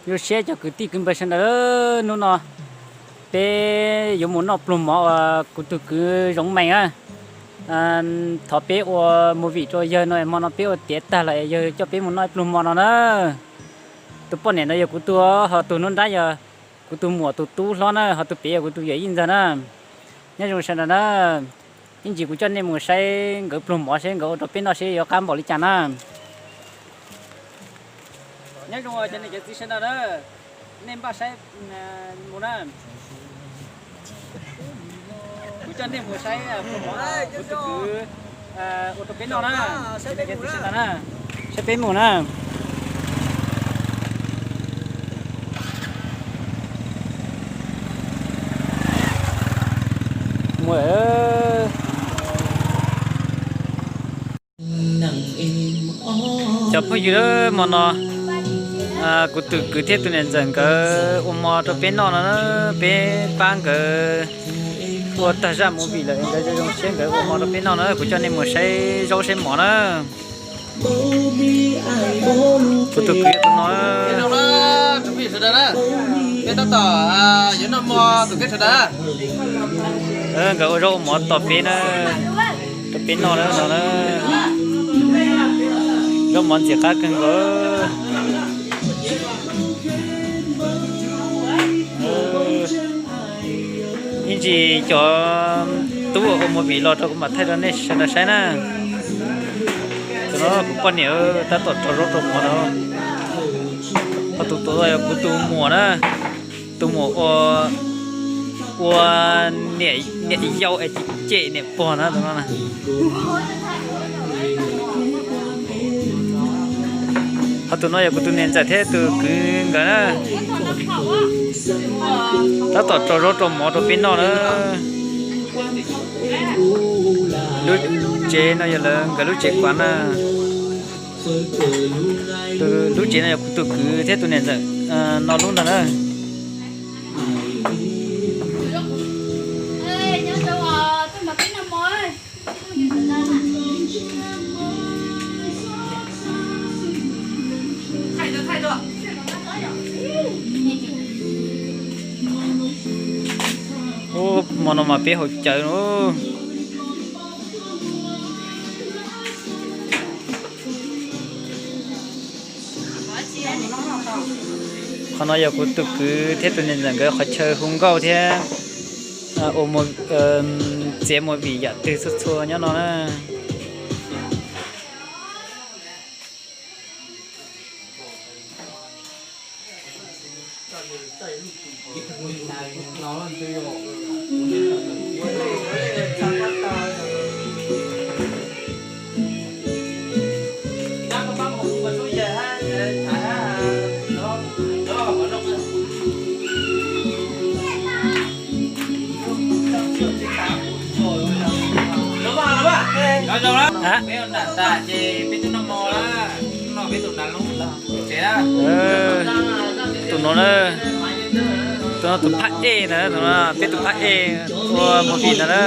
Zoo siab cov kwv tij kwv npawg sawv daws, hnub no peb yuav mus noj pluag mov uas kuv tus kwv Zoov Mees na. Thov peb ua movie rau yawg no, hmo no peb ua tiav tag los es yawg coj peb mus noj ib pluag mov no na. Tus poj niam no yog kuv tus, ho tus nruab nrab yog kuv tus muam tus tub hlob na, ho tus pem yog kuv tus yawm yij ntxawg na. Nyob zoo sawv daws na, ib ntsis kuv coj nej mus saib nkawd pluag mov seb nkawd ua rau peb noj seb yuav qab npaum li cas na. Nyob zoo cov niam cov txiv sawv daws na, nej npaj saib mus na. Kuv coj nej mus saib pluag mov kuv tus kwv ua rau peb noj na. Cov niam cov txiv sawv daws na, saib peb mus na. Mus. Cov phooj ywg, hmo no kuv tus kwv thiab tus niam ntxawm nkawd ua mov rau peb noj no na. Peb pab nkawd ua tag zaj movie lawm, nkawd zoo zoo siab nkawd ua mov rau peb noj na. Kuv coj nej mus saib zaub saib mov na. Kuv tus kwv tus no, peb tab tom yuav noj mov tus keb sawv daws. Nkawd ua zaub ua mov tos peb na, rau peb noj na no na. Zaub mov ntxim qab kawg nkaus. Ib ntsis cov tub uas ua movie los rau kuv mam thaij rau nej sawv daws saib na. Tus no kuv poj niam tab tom rau zaub rau mov no. Ho tus tuav yog kuv tus muam na, tus muam ua, ua niam yau es cem niam pog na tus no na. Ho tus no yog kuv tus niam ntxawm thiab tus kwv nkawd na. Tab tom rau zaub rau mov rau peb noj na. Lub tsev no yog lawv nkawd lub tsev kuav na. Lub tsev no yog kuv tus kwv thiab tus niam ntxawm no lub ntag na. Ub, hmo no mas peb haus cawv no. Qhov no yog kuv tus kwv thiab tus niam ntxawm nkawd qhov chaw hu nkauj thiab ua txiav movie yam twg txhua txhua nyob no na. Tus no na, tus no tus phab ej ntag, tus no peb tus phab ej ua movie ntag na.